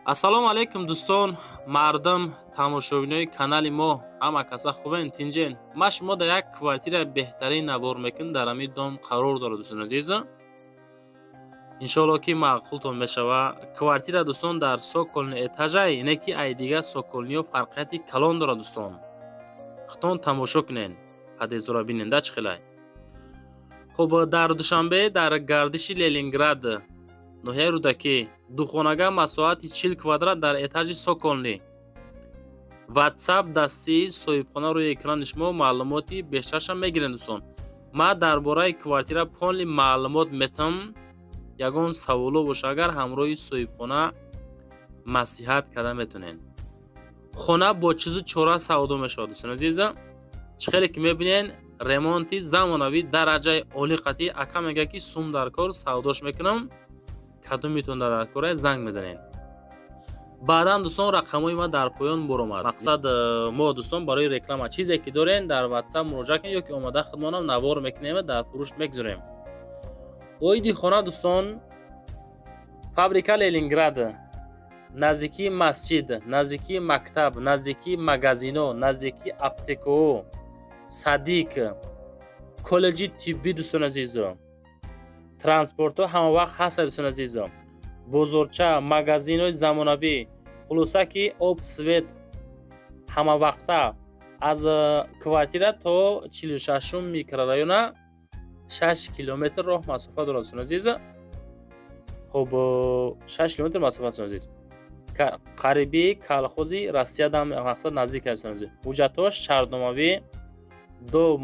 Ассалому алайкум, дӯстон, мардум, тамошобинои канали мо. Ҳама каса хубен, тинҷен? Ма шумо дар як квартира беҳтарин навор мекунем. Дар ҳамин дом қарор дорад, дӯстони азиз. Иншоалло, ки маъқултон мешава квартира, дӯстон. Дар цокольный этажай, не ки ай дигар цокольный ҳо фарқияти калон дорад, дӯстон. Худтон тамошо кунен, подъездора бинен да, чӣ хелай. Хуб, дар Душанбе, дар гардиши Ленинград, ноҳияи Рӯдакӣ, духонага, масоҳати 40 квадрат, дар этажи цокольный. Ватсап дастии соҳибхона рӯи экрани шумо, маълумоти бештарша мегирем, дӯстон. Ма дар бораи квартира полный маълумот метам. Ягон саволо боша агар, ҳамроҳи соҳибхона маслиҳат карда метонед. Хона бо чизу чора савдо мешавад, дӯстони азиза. Чӣ хеле ки мебинед, ремонти замонавӣ, дараҷаи олӣ қатъӣ. Ака мегӯяд, ки сум дар кор, савдош мекунам. Кадомитон дар кора, занг мезанед баъдан, дӯстон. Рақамҳои ма дар поён буромад. Мақсад мо, дӯстон, барои реклама чизе ки дорем, дар Ватсап муроҷиат кунед ё ки омада худмонам навор мекунем, дар фурӯш мегузорем. Оиди хона, дӯстон: фабрика Ленинград, наздикии масҷид, наздикии мактаб, наздикии магазино, наздикии аптекаҳо, садик, коллеҷи тиббӣ, дӯстони азизо. Транспортҳо ҳамавақт ҳастанд, дӯстони азизо. Бозорча, магазинҳои замонавӣ, хулоса, ки об, свет ҳамавақта. Аз квартира то 46-ум микрорайона 6 километр роҳ масофа дорад, дӯстони азиз. Хуб, 6 километр масофа, дӯстони азиз. Қариби колхози Россия дам, мақсад, наздик аст, дӯстони азиз. Ҳуҷҷатҳош шартномавӣ, дом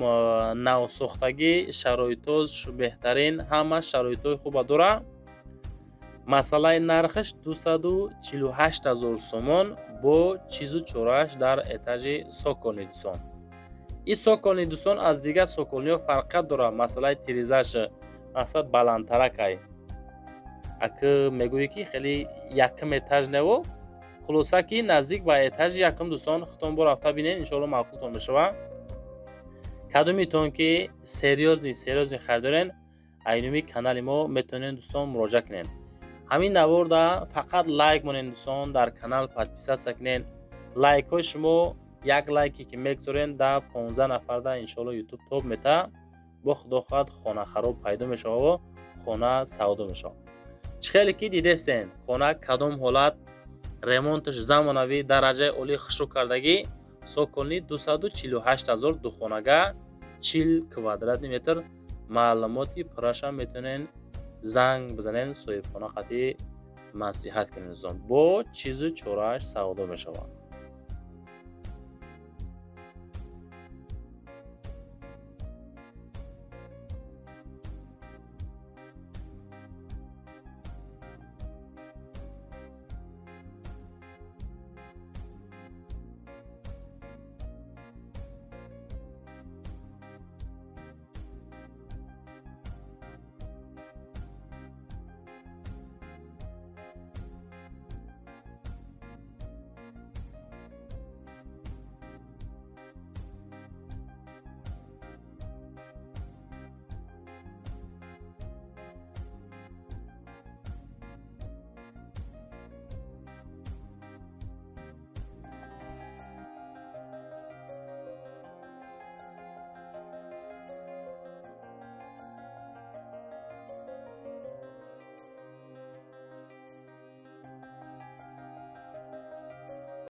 навсохтагӣ, шароитош беҳтарин, ҳама шароитҳои хуба дорад. Масъалаи нархаш 248 000 сомон бо чизу чорааш, дар этажи цокольный, дӯстон. Ин цокольный, дӯстон, аз дигар цокольный ҳо фарқият дорад. Масъалаи тирезаш, мақсад, баландтаракай. Ака мегӯӣ, ки хеле якум этаж нево, хулоса, ки наздик ба этажи якум, дӯстон. Худтон бо рафта бинед, иншоалло, маъқултон мешавад. Кадомитон ки серьёзный харидорен, айнуми канали мо метавонед, дӯстон, муроҷиат кунед. Ҳамин наворда фақат лайк монед, дӯстон, дар канал подписаться кунед. Лайкҳои шумо, як лайке ки мегузорен, да 15 нафарда иншоалло Ютуб топ мета. Бо худо хоҳад, хонахароб пайдо мешавад, хона савдо мешавад. Чӣ хеле ки дидестен, хона кадом ҳолат, ремонташ замонавӣ, дараҷаи олӣ, хушрӯ кардагӣ, цокольный, 248 000, духонага, 40 квадратный метр. Маълумоти пуррашам метавонед занг бизанед, соҳибхона қатъӣ маслиҳат кунед, дӯстон. Бо чизу чорааш савдо мешавад.